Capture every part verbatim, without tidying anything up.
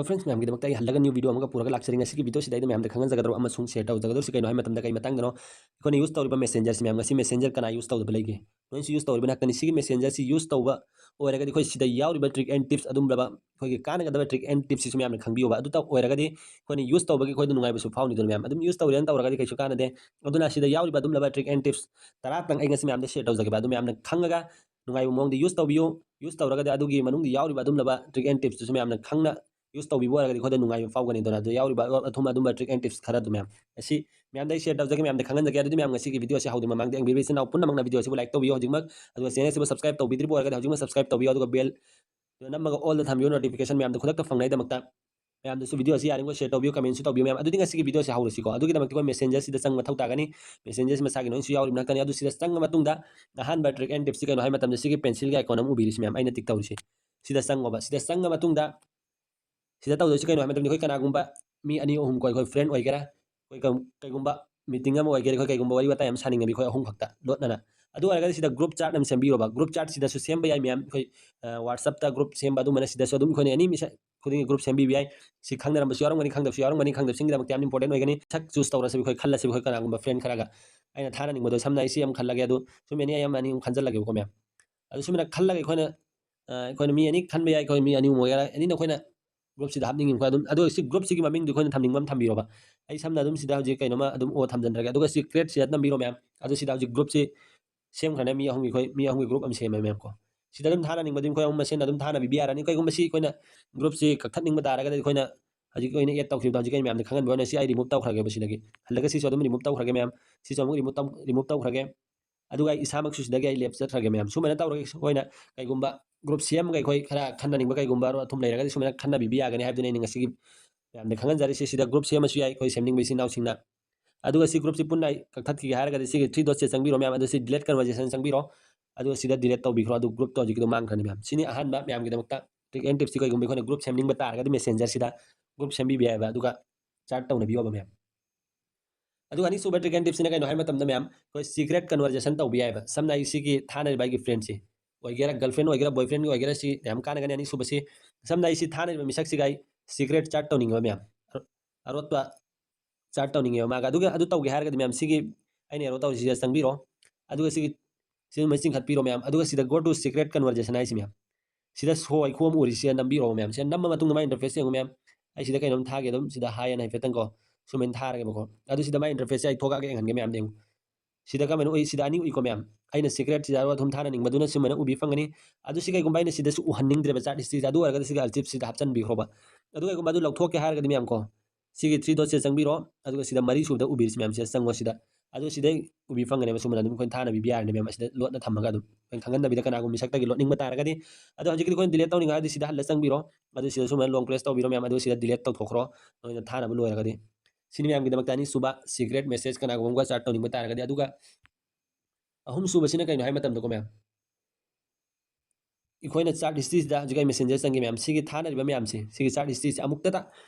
Friends, ꯃꯌꯥꯝꯒꯤꯗꯃꯛꯇ ꯑꯩ ꯍꯜꯂꯒ new video ꯑꯃꯒ ꯄꯨꯔꯒ ꯂꯥꯛꯆꯔꯤ꯫ ꯉꯁꯤꯒꯤ video ꯁꯤꯗ ꯑꯩꯅ ꯃꯌꯥꯝꯗ ꯈꯪꯍꯟꯖꯒꯗꯧꯕ ꯑꯃꯁꯨꯡ share ꯇꯧꯖꯒꯗꯧꯔꯤꯁꯤ ꯀꯩꯅꯣ ꯍꯥꯏꯕ ꯃꯇꯝꯗ, ꯀꯩ ꯃꯇꯥꯡꯗꯅꯣ? ꯑꯩꯈꯣꯏꯅ use ꯇꯧꯔꯤꯕ messenger ꯁꯤ, ꯃꯌꯥꯝ, ꯉꯁꯤ messenger ꯀꯅꯥ use ꯇꯧꯗꯕ ꯂꯩꯒꯦ? ꯂꯣꯏꯅꯁꯨ use ꯇꯧꯔꯤꯕ ꯉꯥꯛꯇꯅꯤ꯫ ꯁꯤꯒꯤ messenger ꯁꯤ use ꯇꯧꯕ ꯑꯣꯏꯔꯒꯗꯤ ꯑꯩꯈꯣꯏ ꯁꯤꯗ ꯌꯥꯎꯔꯤꯕ trick and tips ꯑꯗꯨꯝꯂꯕ ꯑꯩꯈꯣꯏꯒꯤ ꯀꯥꯟꯅꯒꯗꯕ trick and tips ꯁꯤꯁꯨ ꯃꯌꯥꯝꯅ ꯈꯪꯕꯤꯌꯣꯕ꯫ ꯑꯗꯨ ꯇꯧ ꯑꯣꯏꯔꯒꯗꯤ ꯑꯩꯈꯣꯏꯅ use ꯇꯧꯕꯒꯤ ꯑꯩꯈꯣꯏꯗ ꯅꯨꯡꯉꯥꯏꯕꯁꯨ ꯐꯥꯎꯅꯤꯗꯅ ꯃꯌꯥꯝ꯫ ꯑꯗꯨꯝ use ꯇꯧꯔꯦꯅ ꯇꯧꯔꯒꯗꯤ ꯀꯩꯁꯨ ꯀꯥꯟꯅꯗꯦ꯫ ꯑꯗꯨꯅ ꯁꯤꯗ ꯌꯥꯎꯔꯤꯕ ꯑꯗꯨꯝꯂꯕ trick and tips ꯇꯔꯥꯇꯪ ꯑꯩ ꯉꯁꯤ ꯃꯌꯥꯝꯗ share ꯇꯧꯖꯒꯦꯕ꯫ ꯑꯗꯨ ꯃꯌꯥꯝꯅ ꯈꯪꯉꯒ ꯅꯨꯡꯉꯥꯏꯕ ꯃꯑꯣꯡꯗ use ꯇꯧꯕꯤꯌꯨ꯫ Use ꯇꯧꯔꯒꯗꯤ ꯑꯗꯨꯒꯤ ꯃꯅꯨꯡꯗ ꯌꯥꯎꯔꯤꯕ ꯑꯗꯨꯝꯂꯕ trick and tips ꯇꯨꯁꯨ ꯃꯌꯥꯝꯅ ꯈꯪꯅ use ꯇꯧꯕꯤꯕ ꯑꯣꯏꯔꯒꯗꯤ ꯑꯩꯈꯣꯏꯗ ꯅꯨꯡꯉꯥꯏꯕ ꯐꯥꯎꯒꯅꯤ꯫ ꯑꯗꯨꯅ ꯑꯗꯨ ꯌꯥꯎꯔꯤꯕ ꯑꯊꯨꯝ ꯑꯗꯨꯝꯕ trick and tips ꯈꯔ ꯑꯗꯨ ꯃꯌꯥꯝ ꯑꯁꯤ ꯃꯌꯥꯝꯗ ꯑꯩ share ꯇꯧꯖꯒꯦ, ꯃꯌꯥꯝꯗ ꯈꯪꯍꯟꯖꯒꯦ꯫ ꯑꯗꯨꯗꯤ ꯃꯌꯥꯝ, ꯉꯁꯤꯒꯤ video ꯑꯁꯤ ꯍꯧꯗ꯭ꯔꯤ ꯃꯃꯥꯡꯗ ꯌꯦꯡꯕꯤꯔꯤꯕ ꯏꯆꯤꯟ ꯏꯅꯥꯎ ꯄꯨꯝꯅꯃꯛꯅ video ꯑꯁꯤꯕꯨ like ꯇꯧꯕꯤꯌꯨ꯫ ꯍꯧꯖꯤꯛꯃꯛ ꯑꯗꯨꯒ channel ꯑꯁꯤꯕꯨ subscribe ꯇꯧꯕꯤꯗ꯭ꯔꯤꯕ ꯑꯣꯏꯔꯒꯗꯤ ꯍꯧꯖꯤꯛꯃꯛ subscribe ꯇꯧꯕꯤꯌꯨ, ꯑꯗꯨꯒ bell ꯗꯣ ꯅꯝꯃꯒ all ꯗ ꯊꯝꯕꯤꯌꯨ, notification ꯃꯌꯥꯝꯗꯣ ꯈꯨꯗꯛꯇ ꯐꯪꯅꯉꯥꯏꯗꯃꯛꯇ꯫ ꯃꯌꯥꯝꯗꯁꯨ video ꯑꯁꯤ ꯌꯥꯔꯤꯉꯩ share ꯇꯧꯕꯤꯌꯨ, comment ꯁꯨ ꯇꯧꯕꯤꯌꯨ ꯃꯌꯥꯝ꯫ ꯑꯗꯨꯗꯤ ꯉꯁꯤꯒꯤ video ꯑꯁꯤ ꯍꯧꯔꯁꯤꯀꯣ꯫ ꯑꯗꯨꯒꯤꯗꯃꯛꯇ ꯑꯩꯈꯣꯏ messenger ꯁꯤꯗ ꯆꯪꯕ ꯃꯊꯧ ꯇꯥꯒꯅꯤ꯫ Messenger ꯁꯤ ꯃꯁꯥꯒꯤ ꯂꯣꯏꯅꯁꯨ ꯌꯥꯎꯔꯤꯕ ꯉꯥꯛꯇꯅꯤ꯫ ꯑꯗꯨ ꯁꯤꯗ ꯆꯪꯉ ꯃꯇꯨꯡꯗ ꯑꯍꯥꯟꯕ trick and tips ꯁꯤ ꯀꯩꯅꯣ ꯍꯥꯏꯕ ꯃꯇꯝꯗ ꯁꯤꯒꯤ pencil ꯒꯤ icon ꯑꯃ ꯎꯕꯤꯔꯤꯁꯤ ꯃꯌꯥꯝ, ꯑꯩꯅ tick ꯇꯧꯔꯤꯁꯤ꯫ ꯁꯤꯗ ꯆꯪꯉꯣꯕ꯫ ꯁꯤꯗ ꯆꯪꯉ ꯃꯇꯨꯡꯗ ꯁꯤꯗ ꯇꯧꯗꯣꯏꯁꯤ ꯀꯩꯅꯣ ꯍꯥꯏꯕ ꯃꯇꯝꯗ ꯑꯩꯈꯣꯏ ꯀꯅꯥꯒꯨꯝꯕ ꯃꯤ ꯑꯅꯤ ꯑꯍꯨꯝ ꯀꯣ, ꯑꯩꯈꯣꯏ friend ꯑꯣꯏꯒꯦꯔꯥ, ꯑꯩꯈꯣꯏ ꯀ-, ꯀꯩꯒꯨꯝꯕ meeting ꯑꯃ ꯑꯣꯏꯒꯦꯔꯥ, ꯑꯩꯈꯣꯏ ꯀꯩꯒꯨꯝꯕ ꯋꯥꯔꯤ ꯋꯥꯇꯥꯏ ꯑꯃ ꯁꯥꯅꯤꯡꯉꯗꯤ ꯑꯩꯈꯣꯏ ꯑꯍꯨꯝ ꯈꯛꯇ ꯂꯣꯠꯅꯅ꯫ ꯑꯗꯨ ꯑꯣꯏꯔꯒꯗꯤ ꯁꯤꯗ group chat ꯑꯃ ꯁꯦꯝꯕꯤꯔꯣꯕ꯫ Group chat ꯁꯤꯗꯁꯨ ꯁꯦꯝꯕ ꯌꯥꯏ ꯃꯌꯥꯝ꯫ ꯑꯩꯈꯣꯏ, ꯑ, WhatsApp ꯇ group ꯁꯦꯝꯕ ꯑꯗꯨꯝꯕꯅ ꯁꯤꯗꯁꯨ ꯑꯗꯨꯝ ꯑꯩꯈꯣꯏꯅ any ꯃꯤꯁꯛ ꯈꯨꯗꯤꯡꯒꯤ group ꯁꯦꯝꯕꯤꯕ ꯌꯥꯏ꯫ ꯁꯤ ꯈꯪꯅꯔꯝꯕꯁꯨ ꯌꯥꯎꯔꯝꯒꯅꯤ, ꯈꯪꯗꯕꯁꯨ ꯌꯥꯎꯔꯝꯒꯅꯤ꯫ ꯈꯪꯗꯕꯁꯤꯡꯒꯤꯗꯃꯛꯇ ꯌꯥꯝ important ꯑꯣꯏꯒꯅꯤ꯫ ꯁꯛ choose ꯇꯧꯔꯁꯤ ꯑꯩꯈꯣꯏ, ꯈꯜꯂꯁꯤ ꯑꯩꯈꯣꯏ ꯀꯅꯥꯒꯨꯝꯕ friend ꯈꯔꯒ꯫ ꯑꯩꯅ ꯊꯥꯅꯅꯤꯡꯕꯗꯣ ꯁꯝꯅ ꯑꯩ ꯁꯤ ꯑꯃ ꯈꯜꯂꯒꯦ, ꯑꯗꯨ ꯁꯨꯝ any ꯑꯩ ꯑꯃ ꯑꯅꯤ ꯑꯍꯨꯝ ꯈꯟꯖꯜꯂꯒꯦꯕꯀꯣ ꯃꯌꯥꯝ꯫ ꯑꯗꯨ ꯁꯨꯃꯥꯏꯅ ꯈꯜꯂꯒ ꯑꯩꯈꯣꯏꯅ, ꯑ, ꯑꯩꯈꯣꯏꯅ ꯃꯤ ꯑꯅꯤ ꯈꯟꯕ ꯌꯥꯏ, ꯑꯩꯈꯣꯏ ꯃꯤ ꯑꯅꯤ ꯑꯍꯨꯝ ꯑꯣꯏꯒꯦꯔꯥ, any ꯅꯈꯣꯏꯅ group ꯁꯤꯗ ꯍꯥꯞꯅꯤꯡꯉꯤꯕ ꯑꯗꯨꯝ, ꯑꯗꯨꯒ ꯁꯤ group ꯁꯤꯒꯤ ꯃꯃꯤꯡꯗꯤ ꯑꯩꯈꯣꯏꯅ ꯊꯝꯅꯤꯡꯕ ꯑꯃ ꯊꯝꯕꯤꯔꯣꯕ꯫ ꯑꯩ ꯁꯝꯅ ꯑꯗꯨꯝ ꯁꯤꯗ ꯍꯧꯖꯤꯛ ꯀꯩꯅꯣꯝꯃ ꯑꯗꯨꯝ ꯑꯣ ꯊꯝꯖꯟꯗ꯭ꯔꯒꯦ꯫ ꯑꯗꯨꯒ ꯁꯤ create ꯁꯤꯗ ꯅꯝꯕꯤꯔꯣ ꯃꯌꯥꯝ꯫ ꯑꯗꯨ ꯁꯤꯗ ꯍꯧꯖꯤꯛ group ꯁꯤ ꯁꯦꯝꯈ꯭ꯔꯅꯤ꯫ ꯃꯤ ꯑꯍꯨꯝꯒꯤ, ꯑꯩꯈꯣꯏ ꯃꯤ ꯑꯍꯨꯝꯒꯤ group ꯑꯃ ꯁꯦꯝꯃꯦ ꯃꯌꯥꯝ ꯀꯣ꯫ ꯁꯤꯗ ꯑꯗꯨꯝ ꯊꯥꯅꯅꯤꯡꯕꯗꯤ ꯑꯩꯈꯣꯏ ꯑꯍꯨꯝ ꯃꯁꯦꯟ ꯑꯗꯨꯝ ꯊꯥꯅꯕꯤꯕ ꯌꯥꯔꯅꯤ꯫ ꯀꯩꯒꯨꯝꯕ ꯁꯤ ꯑꯩꯈꯣꯏꯅ group ꯁꯤ ꯀꯛꯊꯠꯅꯤꯡꯕ ꯇꯥꯔꯒꯗꯤ ꯑꯩꯈꯣꯏꯅ ꯍꯧꯖꯤꯛ ꯑꯩꯅ add ꯇꯧꯈꯤꯕꯗꯣ ꯍꯧꯖꯤꯛ ꯑꯩꯅ ꯃꯌꯥꯝꯗ ꯈꯪꯍꯟꯕ ꯑꯣꯏꯅ ꯁꯤ ꯑꯩ remove ꯇꯧꯈ꯭ꯔꯒꯦꯕ ꯁꯤꯗꯒꯤ꯫ ꯍꯜꯂꯒ ꯁꯤꯁꯨ ꯑꯗꯨꯝ remove ꯇꯧꯈ꯭ꯔꯒꯦ ꯃꯌꯥꯝ꯫ ꯁꯤꯁꯨ ꯑꯃꯨꯛ remove ꯇꯧ-, remove ꯇꯧꯈ꯭ꯔꯒꯦ꯫ ꯑꯗꯨꯒ ꯑꯩ ꯏꯁꯥꯃꯛꯁꯨ ꯁꯤꯗꯒꯤ ꯑꯩ left ꯆꯠꯈ꯭ꯔꯒꯦ ꯃꯌꯥꯝ꯫ ꯁꯨꯃꯥꯏꯅ ꯇꯧꯔꯒ ꯑꯩꯈꯣꯏꯅ ꯀꯩꯒꯨꯝꯕ group ꯁꯦꯝꯃꯒ ꯑꯩꯈꯣꯏ ꯈꯔ ꯈꯟꯅꯅꯤꯡꯕ ꯀꯩꯒꯨꯝꯕ ꯑꯔꯣ ꯑꯊꯨꯝ ꯂꯩꯔꯒꯗꯤ ꯁꯨꯃꯥꯏꯅ ꯈꯟꯅꯕꯤꯕ ꯌꯥꯒꯅꯤ ꯍꯥꯏꯕꯗꯨꯅꯤ ꯑꯩꯅ ꯉꯁꯤꯒꯤ ꯃꯌꯥꯝꯗ ꯈꯪꯍꯟꯖꯔꯤꯁꯤ꯫ ꯁꯤꯗ group ꯁꯦꯝꯃꯁꯨ ꯌꯥꯏ ꯑꯩꯈꯣꯏ ꯁꯦꯝꯅꯤꯡꯕ ꯏꯆꯤꯟ ꯏꯅꯥꯎꯁꯤꯡꯅ꯫ ꯑꯗꯨꯒ ꯁꯤ group ꯁꯤ ꯄꯨꯟꯅ ꯑꯩ ꯀꯛꯊꯠꯈꯤꯒꯦ ꯍꯥꯏꯔꯒꯗꯤ ꯁꯤꯒꯤ three dot ꯁꯦ ꯆꯪꯕꯤꯔꯣ ꯃꯌꯥꯝ꯫ ꯑꯗꯨ ꯁꯤ delete conversation ꯆꯪꯕꯤꯔꯣ꯫ ꯑꯗꯨꯒ ꯁꯤꯗ delete ꯇꯧꯕꯤꯈ꯭ꯔꯣ꯫ ꯑꯗꯨ group ꯇꯣ ꯍꯧꯖꯤꯛꯀꯤꯗꯣ ꯃꯥꯡꯈ꯭ꯔꯅꯤ ꯃꯌꯥꯝ꯫ ꯁꯤꯅꯤ ꯑꯍꯥꯟꯕ ꯃꯌꯥꯝꯒꯤꯗꯃꯛꯇ trick and tips ꯁꯤ꯫ ꯀꯩꯒꯨꯝꯕ ꯑꯩꯈꯣꯏꯅ group ꯁꯦꯝꯅꯤꯡꯕ ꯇꯥꯔꯒꯗꯤ messenger ꯁꯤꯗ group ꯁꯦꯝꯕꯤꯕ ꯌꯥꯏꯕ꯫ ꯑꯗꯨꯒ chat ꯇꯧꯅꯕꯤꯌꯣꯕ ꯃꯌꯥꯝ꯫ ꯑꯗꯨꯒ ꯑꯅꯤꯁꯨꯕ trick and tips ꯁꯤꯅ ꯀꯩꯅꯣ ꯍꯥꯏꯕ ꯃꯇꯝꯗ ꯃꯌꯥꯝ, ꯑꯩꯈꯣꯏ secret conversation ꯇꯧꯕ ꯌꯥꯏꯕ꯫ ꯁꯝꯅ ꯑꯩ ꯁꯤꯒꯤ ꯊꯥꯅꯔꯤꯕ ꯑꯩꯒꯤ friend ꯁꯤ ꯑꯣꯏꯒꯦꯔꯥ, girlfriend ꯑꯣꯏꯒꯦꯔꯥ, boyfriend ꯑꯣꯏꯒꯦꯔꯥ, ꯁꯤ ꯌꯥꯝ ꯀꯥꯟꯅꯒꯅꯤ꯫ ꯑꯅꯤꯁꯨꯕꯁꯤ, ꯁꯝꯅ ꯑꯩ ꯁꯤ ꯊꯥꯅꯔꯤꯕ ꯃꯤꯁꯛꯁꯤꯒ ꯑꯩ secret chat ꯇꯧꯅꯤꯡꯉꯦꯕ ꯃꯌꯥꯝ, ꯑꯔꯣꯠꯄ chat ꯇꯧꯅꯤꯡꯉꯦꯕ ꯃꯥꯒ꯫ ꯑꯗꯨꯒ ꯑꯗꯨ ꯇꯧꯒꯦ ꯍꯥꯏꯔꯒꯗꯤ ꯃꯌꯥꯝ ꯁꯤꯒꯤ ꯑꯩꯅ arrow ꯇꯧꯔꯤꯁꯤꯗ ꯆꯪꯕꯤꯔꯣ, ꯑꯗꯨꯒ ꯁꯤꯒꯤ ꯁꯤꯃ ꯆꯤꯡꯈꯠꯄꯤꯔꯣ ꯃꯌꯥꯝ, ꯑꯗꯨꯒ ꯁꯤꯗ go to secret conversation ꯍꯥꯏꯁꯤ ꯃꯌꯥꯝ, ꯁꯤꯗ ꯁꯣꯏ ꯈꯣꯝ ꯎꯔꯤꯁꯦ ꯅꯝꯕꯤꯔꯣ ꯃꯌꯥꯝ꯫ ꯁꯤꯗ ꯅꯝꯕ ꯃꯇꯨꯡꯗ ꯃꯥꯏ interface ꯌꯦꯡꯉꯨ ꯃꯌꯥꯝ꯫ ꯑꯩ ꯁꯤꯗ ꯀꯩꯅꯣꯝ ꯊꯥꯒꯦ, ꯑꯗꯨꯝ ꯁꯤꯗ hi ꯑꯅ ꯍꯥꯏꯐꯦꯠꯇꯪ ꯀꯣ ꯁꯨꯃꯥꯏꯅ ꯊꯥꯔꯒꯦꯕꯀꯣ꯫ ꯑꯗꯨ ꯁꯤꯗ ꯃꯥꯏ interface ꯁꯦ ꯑꯩ ꯊꯣꯛꯂꯛꯑꯒ ꯌꯦꯡꯍꯟꯒꯦ ꯃꯌꯥꯝꯗ ꯌꯦꯡꯉꯨ꯫ ꯁꯤꯗ ꯀꯃꯥꯏꯅ ꯎꯏ? ꯁꯤꯗ ꯑꯅꯤ ꯎꯏꯀꯣ ꯃꯌꯥꯝ꯫ ꯑꯩꯅ secret ꯁꯤꯗ ꯑꯔꯣ ꯑꯊꯨꯝ ꯊꯥꯅꯅꯤꯡꯕꯗꯨꯅ ꯁꯨꯃꯥꯏꯅ ꯎꯕꯤ ꯐꯪꯒꯅꯤ꯫ ꯑꯗꯨ ꯁꯤ ꯀꯩꯒꯨꯝꯕ ꯑꯩꯅ ꯁꯤꯗꯁꯨ ꯎꯍꯟꯅꯤꯡꯗ꯭ꯔꯦꯕ chat history ꯁꯦ, ꯑꯗꯨ ꯑꯣꯏꯔꯒꯗꯤ ꯁꯤꯒꯤ archive ꯁꯤꯗ ꯍꯥꯞꯆꯤꯟꯕꯤꯈ꯭ꯔꯣꯕ꯫ ꯑꯗꯨ ꯀꯩꯒꯨꯝꯕ ꯑꯗꯨ ꯂꯧꯊꯣꯛꯀꯦ ꯍꯥꯏꯔꯒꯗꯤ ꯃꯌꯥꯝ ꯀꯣ, ꯁꯤꯒꯤ three dot ꯁꯦ ꯆꯪꯕꯤꯔꯣ, ꯑꯗꯨꯒ ꯁꯤꯗ ꯃꯔꯤ ꯁꯨꯕꯗ ꯎꯕꯤꯔꯤꯁꯤ ꯃꯌꯥꯝ ꯁꯤꯗ ꯆꯪꯉꯣ꯫ ꯁꯤꯗ ꯑꯗꯨ ꯁꯤꯗꯩ ꯎꯕꯤ ꯐꯪꯒꯅꯦꯕ꯫ ꯁꯨꯃꯥꯏꯅ ꯑꯗꯨꯝ ꯑꯩꯈꯣꯏꯅ ꯊꯥꯅ ꯄꯤꯕ ꯌꯥꯔꯅꯤ ꯃꯌꯥꯝ꯫ ꯑꯁꯤꯗ ꯂꯣꯠꯅ ꯊꯝꯃꯒ ꯑꯗꯨꯝ ꯑꯩꯈꯣꯏꯅ ꯈꯪꯍꯟꯗꯕꯤꯗ ꯀꯅꯥꯒꯨꯝꯕ ꯃꯤꯁꯛꯇꯒꯤ ꯂꯣꯠꯅꯤꯡꯕ ꯇꯥꯔꯒꯗꯤ꯫ ꯑꯗꯣ ꯍꯧꯖꯤꯛꯀꯤꯗꯤ ꯑꯩꯈꯣꯏꯅ delete ꯇꯧꯅꯤꯡꯉꯥꯏꯗꯤ ꯁꯤꯗ ꯍꯜꯂ ꯆꯪꯕꯤꯔꯣ꯫ ꯑꯗꯨ ꯁꯤꯗ ꯁꯨꯃꯥꯏꯅ long press ꯇꯧꯕꯤꯔꯣ ꯃꯌꯥꯝ꯫ ꯑꯗꯨ ꯁꯤꯗ delete ꯇꯧꯊꯣꯛꯈ꯭ꯔꯣ, ꯅꯣꯏꯅ ꯊꯥꯅꯕ ꯂꯣꯏꯔꯒꯗꯤ꯫ ꯁꯤꯅꯤ ꯃꯌꯥꯝꯒꯤꯗꯃꯛꯇ ꯑꯅꯤꯁꯨꯕ secret message ꯀꯅꯥꯒꯨꯝꯕ ꯑꯃꯒ chat ꯇꯧꯅꯤꯡꯕ ꯇꯥꯔꯒꯗꯤ꯫ ꯑꯗꯨꯒ ꯑꯍꯨꯝꯁꯨꯕꯁꯤꯅ ꯀꯩꯅꯣ ꯍꯥꯏ ꯃꯇꯝꯗꯀꯣ ꯃꯌꯥꯝ, ꯑꯩꯈꯣꯏꯅ chat history ꯁꯤꯗ ꯍꯧꯖꯤꯛ ꯑꯩ messenger ꯆꯪꯒꯦ ꯃꯌꯥꯝ꯫ ꯁꯤꯒꯤ ꯊꯥꯅꯔꯤꯕ ꯃꯌꯥꯝꯁꯦ, ꯁꯤꯒꯤ chat history ꯁꯦ ꯑꯃꯨꯛꯇꯗ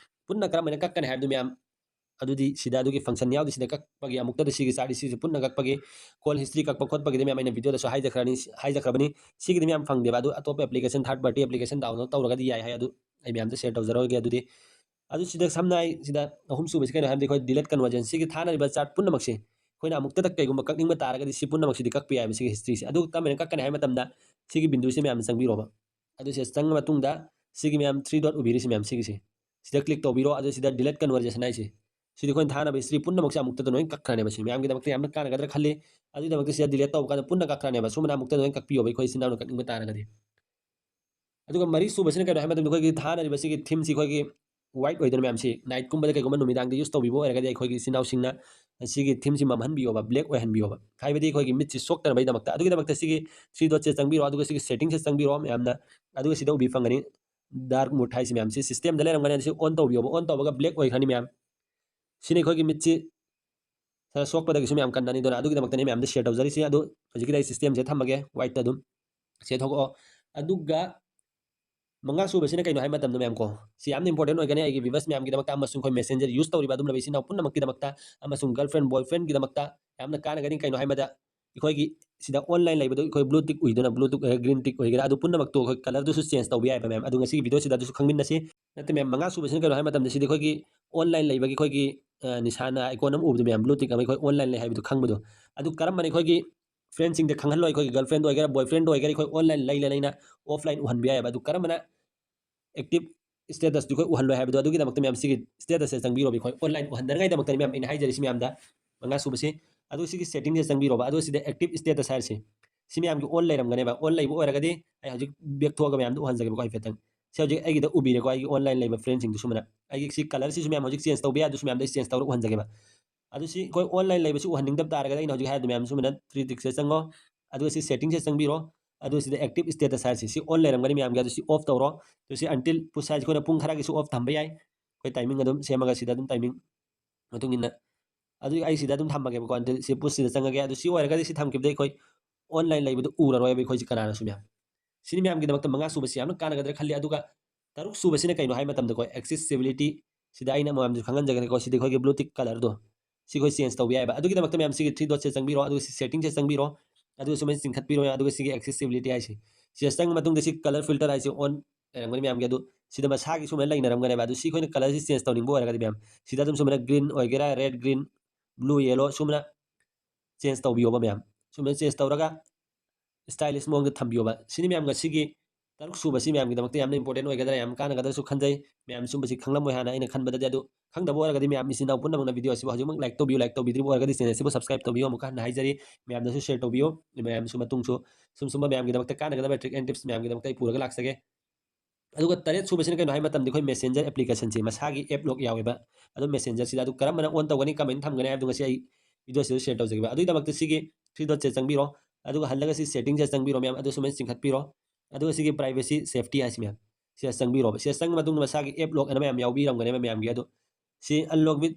ꯄꯨꯟꯅ ꯀꯔꯝ ꯍꯥꯏꯅ ꯀꯛꯀꯅꯤ ꯍꯥꯏꯕꯗꯨ ꯃꯌꯥꯝ, ꯑꯗꯨꯗꯤ ꯁꯤꯗ ꯑꯗꯨꯒꯤ function ꯌꯥꯎꯗꯦ꯫ ꯁꯤꯗ ꯀꯛꯄꯒꯤ ꯑꯃꯨꯛꯇꯗ ꯁꯤꯒꯤ chat history ꯁꯦ ꯄꯨꯟꯅ ꯀꯛꯄꯒꯤ call history ꯀꯛꯄ ꯈꯣꯠꯄꯒꯤꯗꯤ ꯃꯌꯥꯝ ꯑꯩꯅ video ꯗꯁꯨ ꯍꯥꯏꯖꯈ꯭ꯔꯅꯤ, ꯍꯥꯏꯖꯈ꯭ꯔꯕꯅꯤ꯫ ꯁꯤꯒꯤꯗꯤ ꯃꯌꯥꯝ ꯐꯪꯗꯦꯕ꯫ ꯑꯗꯨ ꯑꯇꯣꯞꯄ application, third party application download ꯇꯧꯔꯒꯗꯤ ꯌꯥꯏ ꯍꯥꯏ꯫ ꯑꯗꯨ ꯑꯩ ꯃꯌꯥꯝꯗ share ꯇꯧꯖꯔꯣꯏꯒꯦ꯫ ꯑꯗꯨꯗꯤ ꯑꯗꯨ ꯁꯤꯗ ꯁꯝꯅ ꯍꯥꯏ, ꯁꯤꯗ ꯑꯍꯨꯝꯁꯨꯕꯁꯤ ꯀꯩꯅꯣ ꯍꯥꯏꯕꯗꯤ ꯑꯩꯈꯣꯏ delete conversation꯫ ꯁꯤꯒꯤ ꯊꯥꯅꯔꯤꯕ chat ꯄꯨꯝꯅꯃꯛꯁꯦ ꯑꯩꯈꯣꯏꯅ ꯑꯃꯨꯛꯇꯗ ꯀꯩꯒꯨꯝꯕ ꯀꯛꯅꯤꯡꯕ ꯇꯥꯔꯒꯗꯤ ꯁꯤ ꯄꯨꯝꯅꯃꯛꯁꯤꯗꯤ ꯀꯛꯄ ꯌꯥꯏꯕ, ꯁꯤꯒꯤ history ꯁꯦ꯫ ꯑꯗꯨ ꯀꯔꯝꯍꯥꯏꯅ ꯀꯛꯀꯅꯤ ꯍꯥꯏꯕ ꯃꯇꯝꯗ ꯁꯤꯒꯤ ꯕꯤꯟꯗꯨꯁꯦ ꯃꯌꯥꯝꯅ ꯆꯪꯕꯤꯔꯣꯕ꯫ ꯑꯗꯨ ꯁꯤꯗ ꯆꯪꯉ ꯃꯇꯨꯡꯗ ꯁꯤꯒꯤ ꯃꯌꯥꯝ three dot ꯎꯕꯤꯔꯤꯁꯤ ꯃꯌꯥꯝ ꯁꯤꯒꯤꯁꯦ, ꯁꯤꯗ click ꯇꯧꯕꯤꯔꯣ꯫ ꯑꯗꯨ ꯁꯤꯗ delete conversation ꯍꯥꯏꯁꯦ, ꯁꯤꯗꯤ ꯑꯩꯈꯣꯏꯅ ꯊꯥꯅꯕ history ꯄꯨꯝꯅꯃꯛꯁꯦ ꯑꯃꯨꯛꯇꯗ ꯂꯣꯏꯅ ꯀꯛꯈ꯭ꯔꯅꯦꯕ꯫ ꯁꯤ ꯃꯌꯥꯝꯒꯤꯗꯃꯛꯇ ꯌꯥꯝꯅ ꯀꯥꯟꯅꯒꯗ꯭ꯔꯥ ꯈꯜꯂꯤ꯫ ꯑꯗꯨꯒꯤꯗꯃꯛꯇ ꯁꯤꯗ delete ꯇꯧꯕ ꯀꯥꯟꯗ ꯄꯨꯟꯅ ꯀꯛꯈ꯭ꯔꯅꯦꯕ꯫ ꯁꯨꯝꯕꯅ ꯑꯃꯨꯛꯇ ꯂꯣꯏꯅ ꯀꯛꯄꯤꯌꯣꯕ ꯑꯩꯈꯣꯏ ꯏꯆꯤꯟ ꯏꯅꯥꯎꯅ ꯀꯛꯅꯤꯡꯕ ꯇꯥꯔꯒꯗꯤ꯫ ꯑꯗꯨꯒ ꯃꯔꯤ ꯁꯨꯕꯁꯤꯅ ꯀꯩꯅꯣ ꯍꯥꯏꯕ ꯃꯇꯝꯗ ꯑꯩꯈꯣꯏꯒꯤ ꯊꯥꯅꯔꯤꯕ ꯁꯤꯒꯤ theme ꯁꯤ ꯑꯩꯈꯣꯏꯒꯤ white ꯑꯣꯏꯗꯣꯏꯅ ꯃꯌꯥꯝꯁꯤ꯫ Night ꯀꯨꯝꯕꯗ ꯀꯩꯒꯨꯝꯕ ꯅꯨꯃꯤꯗꯥꯡꯗ use ꯇꯧꯕꯤꯕ ꯑꯣꯏꯔꯒꯗꯤ ꯑꯩꯈꯣꯏꯒꯤ ꯏꯆꯤꯟ ꯏꯅꯥꯎꯁꯤꯡꯅ ꯁꯤꯒꯤ theme ꯁꯤ ꯃꯝꯍꯟꯕꯤꯌꯣꯕ, black ꯑꯣꯏꯍꯟꯕꯤꯌꯣꯕ, ꯍꯥꯏꯕꯗꯤ ꯑꯩꯈꯣꯏꯒꯤ ꯃꯤꯠꯁꯤ ꯁꯣꯛꯇꯅꯕꯒꯤꯗꯃꯛꯇ꯫ ꯑꯗꯨꯒꯤꯗꯃꯛꯇ ꯁꯤꯒꯤ three dot ꯁꯦ ꯆꯪꯕꯤꯔꯣ, ꯑꯗꯨꯒ ꯁꯤꯒꯤ setting ꯁꯦ ꯆꯪꯕꯤꯔꯣ ꯃꯌꯥꯝꯅ, ꯑꯗꯨꯒ ꯁꯤꯗ ꯎꯕꯤ ꯐꯪꯒꯅꯤ dark mode ꯍꯥꯏꯁꯤ ꯃꯌꯥꯝꯁꯤ꯫ System ꯗ ꯂꯩꯔꯝꯒꯅꯤ, ꯑꯁꯤ on ꯇꯧꯕꯤꯌꯣꯕ꯫ On ꯇꯧꯕꯒ black ꯑꯣꯏꯈ꯭ꯔꯅꯤ ꯃꯌꯥꯝ꯫ ꯁꯤꯅ ꯑꯩꯈꯣꯏꯒꯤ ꯃꯤꯠꯁꯤ ꯈꯔ ꯁꯣꯛꯄꯗꯒꯤꯁꯨ ꯃꯌꯥꯝ ꯀꯟꯅꯅꯤꯗꯅ, ꯑꯗꯨꯒꯤꯗꯃꯛꯇꯅꯤ ꯃꯌꯥꯝꯗ share ꯇꯧꯖꯔꯤꯁꯤ꯫ ꯑꯗꯨ ꯍꯧꯖꯤꯛꯀꯤꯗꯤ ꯑꯩ system ꯁꯦ ꯊꯝꯃꯒꯦ, white ꯇ ꯑꯗꯨꯝ ꯁꯦ ꯊꯣꯛꯂꯛꯑꯣ꯫ ꯑꯗꯨꯒ ꯃꯉꯥ ꯁꯨꯕꯁꯤꯅ ꯀꯩꯅꯣ ꯍꯥꯏꯕ ꯃꯇꯝꯗ ꯃꯌꯥꯝ ꯀꯣ, ꯁꯤ ꯌꯥꯝꯅ important ꯑꯣꯏꯒꯅꯤ ꯑꯩꯒꯤ viewers ꯃꯌꯥꯝꯒꯤꯗꯃꯛꯇ ꯑꯃꯁꯨꯡ ꯑꯩꯈꯣꯏ messenger use ꯇꯧꯔꯤꯕ ꯑꯗꯨꯝꯂꯕ ꯏꯆꯤꯟ ꯏꯅꯥꯎ ꯄꯨꯝꯅꯃꯛꯀꯤꯗꯃꯛꯇ, ꯑꯃꯁꯨꯡ girlfriend boyfriend ꯒꯤꯗꯃꯛꯇ ꯌꯥꯝꯅ ꯀꯥꯟꯅꯒꯅꯤ꯫ ꯀꯩꯅꯣ ꯍꯥꯏꯕꯗ ꯑꯩꯈꯣꯏꯒꯤ ꯁꯤꯗ online ꯂꯩꯕꯗꯣ ꯑꯩꯈꯣꯏ blue tick ꯎꯏꯗꯅ, blue tick ꯑꯣꯏꯒꯦꯔꯥ, green tick ꯑꯣꯏꯒꯦꯔꯥ, ꯑꯗꯨ ꯄꯨꯝꯅꯃꯛꯇꯣ ꯑꯩꯈꯣꯏ colourꯗꯨꯁꯨ change ꯇꯧꯕ ꯌꯥꯏꯕ ꯃꯌꯥꯝ꯫ ꯑꯗꯨ ꯉꯁꯤꯒꯤ videoꯁꯤꯗ ꯑꯗꯨꯁꯨ ꯈꯪꯃꯤꯟꯅꯁꯤ꯫ ꯅꯠꯇꯦ ꯃꯌꯥꯝ, ꯃꯉꯥ ꯁꯨꯕꯁꯤꯅ ꯀꯩꯅꯣ ꯍꯥꯏꯕ ꯃꯇꯝꯗ ꯁꯤꯗꯤ ꯑꯩꯈꯣꯏꯒꯤ online ꯂꯩꯕꯒꯤ ꯑꯩꯈꯣꯏꯒꯤ, ꯑ, ꯅꯤꯁꯥꯅ icon ꯑꯃ ꯎꯕꯗꯣ ꯃꯌꯥꯝ, blue tick ꯑꯃ ꯑꯩꯈꯣꯏ online ꯂꯩ ꯍꯥꯏꯕꯗꯣ ꯈꯪꯕꯗꯣ꯫ ꯑꯗꯨ ꯀꯔꯝꯕꯅ ꯑꯩꯈꯣꯏꯒꯤ friendꯁꯤꯡꯗ ꯈꯪꯍꯜꯂꯣꯏ, ꯑꯩꯈꯣꯏꯒꯤ girlfriend ꯑꯣꯏꯒꯦꯔꯥ, boyfriend ꯑꯣꯏꯒꯦꯔꯥ, ꯑꯩꯈꯣꯏ online ꯂꯩ ꯂꯩ ꯂꯩꯅ offline ꯎꯍꯟꯕ ꯌꯥꯏꯑꯕ꯫ ꯑꯗꯨ ꯀꯔꯝꯕꯅ active statusꯇꯨ ꯑꯩꯈꯣꯏ ꯎꯍꯜꯂꯣꯏ ꯍꯥꯏꯕꯗꯣ, ꯑꯗꯨꯒꯤꯗꯃꯛꯇ ꯃꯌꯥꯝ ꯁꯤꯒꯤ statusꯁꯦ ꯆꯪꯕꯤꯔꯣꯕ, ꯑꯩꯈꯣꯏ online ꯎꯍꯟꯗꯅꯉꯥꯏꯗꯃꯛꯇꯅꯤ ꯃꯌꯥꯝ ꯑꯩꯅ ꯍꯥꯏꯖꯔꯤꯁꯤ ꯃꯌꯥꯝꯗ꯫ ꯃꯉꯥ ꯁꯨꯕꯁꯤ, ꯑꯗꯨ ꯁꯤꯒꯤ settingꯁꯦ ꯆꯪꯕꯤꯔꯣꯕ, ꯑꯗꯨ ꯁꯤꯗ active status ꯍꯥꯏꯔꯤꯁꯤ, ꯁꯤ ꯃꯌꯥꯝꯒꯤ on ꯂꯩꯔꯝꯒꯅꯦꯕ꯫ On ꯂꯩꯕ ꯑꯣꯏꯔꯒꯗꯤ ꯑꯩ ꯍꯧꯖꯤꯛ back ꯊꯣꯛꯑꯒ ꯃꯌꯥꯝꯗ ꯎꯍꯟꯖꯒꯦꯕꯀꯣ ꯍꯥꯏꯐꯦꯠꯇꯪ꯫ ꯁꯤ ꯍꯧꯖꯤꯛ ꯑꯩꯒꯤꯗ ꯎꯕꯤꯔꯦꯀꯣ, ꯑꯩꯒꯤ online ꯂꯩꯕ friendꯁꯤꯡꯗꯨ ꯁꯨꯃꯥꯏꯅ꯫ ꯑꯩꯒꯤ ꯁꯤ colourꯁꯤꯁꯨ ꯃꯌꯥꯝ ꯍꯧꯖꯤꯛ change ꯇꯧꯕ ꯌꯥꯏ, ꯑꯗꯨꯁꯨ ꯃꯌꯥꯝꯗ ꯑꯩ change ꯇꯧꯔꯒ ꯎꯍꯟꯖꯒꯦꯕ꯫ ꯑꯗꯨ ꯁꯤ ꯑꯩꯈꯣꯏ online ꯂꯩꯕꯁꯤ ꯎꯍꯟꯅꯤꯡꯗꯕ ꯇꯥꯔꯒꯗꯤ ꯑꯩꯅ ꯍꯧꯖꯤꯛ ꯍꯥꯏꯔꯤꯗꯨ ꯃꯌꯥꯝ ꯁꯨꯃꯥꯏꯅ three tickꯁꯦ ꯆꯪꯉꯣ, ꯑꯗꯨꯒ ꯁꯤ settingꯁꯦ ꯆꯪꯕꯤꯔꯣ, ꯑꯗꯨꯒ ꯁꯤꯗ active status ꯍꯥꯏꯔꯤꯁꯤ ꯁꯤ on ꯂꯩꯔꯝꯒꯅꯤ ꯃꯌꯥꯝꯒꯤ, ꯑꯗꯨ ꯁꯤ off ꯇꯧꯔꯣ꯫ ꯑꯗꯨ ꯁꯤ until push ꯍꯥꯏꯁꯤ ꯑꯩꯈꯣꯏꯅ ꯄꯨꯡ ꯈꯔꯒꯤꯁꯨ off ꯊꯝꯕ ꯌꯥꯏ, ꯑꯩꯈꯣꯏ timing ꯑꯗꯨꯝ ꯁꯦꯝꯃꯒ ꯁꯤꯗ ꯑꯗꯨꯝ timing ꯃꯇꯨꯡ ꯏꯟꯅ꯫ ꯑꯗꯨ ꯑꯩ ꯁꯤꯗ ꯑꯗꯨꯝ ꯊꯝꯃꯒꯦꯕꯀꯣ, until ꯁꯤ pushꯁꯤꯗ ꯆꯪꯉꯒꯦ꯫ ꯑꯗꯨ ꯁꯤ ꯑꯣꯏꯔꯒꯗꯤ ꯁꯤ ꯊꯝꯈꯤꯕꯗꯩ ꯑꯩꯈꯣꯏ online ꯂꯩꯕꯗꯨ ꯎꯔꯔꯣꯏꯕ ꯑꯩꯈꯣꯏꯁꯤ ꯀꯅꯥꯅꯁꯨ ꯃꯌꯥꯝ꯫ ꯁꯤꯅꯤ ꯃꯌꯥꯝꯒꯤꯗꯃꯛꯇ ꯃꯉꯥ ꯁꯨꯕꯁꯤ ꯌꯥꯝꯅ ꯀꯥꯟꯅꯒꯗ꯭ꯔꯥ ꯈꯜꯂꯤ꯫ ꯑꯗꯨꯒ ꯇꯔꯨꯛ ꯁꯨꯕꯁꯤꯅ ꯀꯩꯅꯣ ꯍꯥꯏ ꯃꯇꯝꯗꯀꯣ, accessibility, ꯁꯤꯗ ꯑꯩꯅ ꯃꯌꯥꯝꯁꯨ ꯈꯪꯍꯟꯖꯒꯅꯤꯀꯣ, ꯁꯤꯗ ꯑꯩꯈꯣꯏꯒꯤ blue tick colourꯗꯣ ꯁꯤ ꯑꯩꯈꯣꯏ change ꯇꯧꯕ ꯌꯥꯏꯕ꯫ ꯑꯗꯨꯒꯤꯗꯃꯛꯇ ꯃꯌꯥꯝ ꯁꯤꯒꯤ three dotꯁꯦ ꯆꯪꯕꯤꯔꯣ, ꯑꯗꯨꯒ ꯁꯤ settingꯁꯦ ꯆꯪꯕꯤꯔꯣ, ꯑꯗꯨꯒ ꯁꯨꯃꯥꯏꯅ ꯆꯤꯡꯈꯠꯄꯤꯔꯣ, ꯑꯗꯨꯒ ꯁꯤꯒꯤ accessibility ꯍꯥꯏꯁꯤ ꯁꯤꯗ ꯆꯪꯕ ꯃꯇꯨꯡꯗ ꯁꯤ colour filter ꯍꯥꯏꯁꯤ on ꯂꯩꯔꯝꯒꯅꯤ ꯃꯌꯥꯝꯒꯤ꯫ ꯑꯗꯨ ꯁꯤꯗ ꯃꯁꯥꯒꯤ ꯁꯨꯃꯥꯏꯅ ꯂꯩꯅꯔꯝꯒꯅꯦꯕ꯫ ꯑꯗꯨ ꯁꯤ ꯑꯩꯈꯣꯏꯅ colourꯁꯤ change ꯇꯧꯅꯤꯡꯕ ꯑꯣꯏꯔꯒꯗꯤ ꯃꯌꯥꯝ ꯁꯤꯗ ꯑꯗꯨꯝ ꯁꯨꯃꯥꯏꯅ green ꯑꯣꯏꯒꯦꯔꯥ, red, green, blue, yellow ꯁꯨꯃꯥꯏꯅ change ꯇꯧꯕꯤꯌꯣꯕ ꯃꯌꯥꯝ꯫ ꯁꯨꯃꯥꯏꯅ change ꯇꯧꯔꯒ stylish ꯃꯑꯣꯡꯗ ꯊꯝꯕꯤꯌꯣꯕ꯫ ꯁꯤꯅꯤ ꯃꯌꯥꯝ ꯉꯁꯤꯒꯤ ꯇꯔꯨꯛ ꯁꯨꯕꯁꯤ ꯃꯌꯥꯝꯒꯤꯗꯃꯛꯇ ꯌꯥꯝꯅ important ꯑꯣꯏꯒꯗ꯭ꯔꯥ, ꯌꯥꯝ ꯀꯥꯟꯅꯒꯗ꯭ꯔꯁꯨ ꯈꯟꯖꯩ꯫ ꯃꯌꯥꯝ ꯁꯨꯝꯕꯁꯤ ꯈꯪꯂꯝꯃꯣꯏ ꯍꯥꯟꯅ ꯑꯩꯅ ꯈꯟꯕꯗꯗꯤ꯫ ꯑꯗꯨ ꯈꯪꯗꯕ ꯑꯣꯏꯔꯒꯗꯤ ꯃꯌꯥꯝ ꯏꯆꯤꯟ ꯏꯅꯥꯎ ꯄꯨꯝꯅꯃꯛꯅ video ꯑꯁꯤꯕꯨ ꯍꯧꯖꯤꯛꯃꯛ like ꯇꯧꯕꯤꯌꯨ, like ꯇꯧꯕꯤꯗ꯭ꯔꯤꯕ ꯑꯣꯏꯔꯒꯗꯤ channel ꯑꯁꯤꯕꯨ subscribe ꯇꯧꯕꯤꯌꯨ ꯑꯃꯨꯛꯀ ꯍꯟꯅ ꯍꯥꯏꯖꯔꯤ꯫ ꯃꯌꯥꯝꯅꯁꯨ share ꯇꯧꯕꯤꯌꯨ, ꯃꯌꯥꯝꯁꯨ ꯃꯇꯨꯡꯁꯨ ꯁꯨꯝ ꯁꯨꯝꯕ ꯃꯌꯥꯝꯒꯤꯗꯃꯛꯇ ꯀꯥꯟꯅꯒꯗꯕ trick and tips ꯃꯌꯥꯝꯒꯤꯗꯃꯛꯇ ꯑꯩ ꯄꯨꯔꯒ ꯂꯥꯛꯆꯒꯦ꯫ ꯑꯗꯨꯒ ꯇꯔꯦꯠ ꯁꯨꯕꯁꯤꯅ ꯀꯩꯅꯣ ꯍꯥꯏꯕ ꯃꯇꯝꯗ ꯑꯩꯈꯣꯏ Messengerꯁꯦ ꯃꯁꯥꯒꯤ app lock ꯌꯥꯎꯋꯦꯕ꯫ ꯑꯗꯨ Messengerꯁꯤꯗ ꯑꯗꯨ ꯀꯔꯝꯕꯅ on ꯇꯧꯒꯅꯤ, ꯀꯃꯥꯏꯅ ꯊꯝꯒꯅꯤ ꯍꯥꯏꯕꯗꯣ ꯉꯁꯤ ꯑꯩ videoꯁꯤꯗ share ꯇꯧꯖꯒꯦꯕ꯫ ꯑꯗꯨꯒꯤꯗꯃꯛꯇ ꯁꯤꯒꯤ three dotꯁꯦ ꯆꯪꯕꯤꯔꯣ, ꯑꯗꯨꯒ ꯍꯜꯂꯒ ꯁꯤ settingꯁꯦ ꯆꯪꯕꯤꯔꯣ ꯃꯌꯥꯝ, ꯑꯗꯨ ꯁꯨꯃꯥꯏꯅ ꯆꯤꯡꯈꯠꯄꯤꯔꯣ꯫ ꯑꯗꯨꯒ ꯁꯤꯒꯤ privacy safety ꯍꯥꯏꯁꯤ ꯃꯌꯥꯝ ꯁꯤꯗ ꯆꯪꯕꯤꯔꯣꯕ꯫ ꯁꯤꯗ ꯆꯪꯕ ꯃꯇꯨꯡꯗ ꯃꯁꯥꯒꯤ app lock ꯑꯅ ꯃꯌꯥꯝ ꯌꯥꯎꯕꯤꯔꯝꯒꯅꯦꯕ ꯃꯌꯥꯝꯒꯤ꯫ ꯑꯗꯣ ꯁꯤ unlock with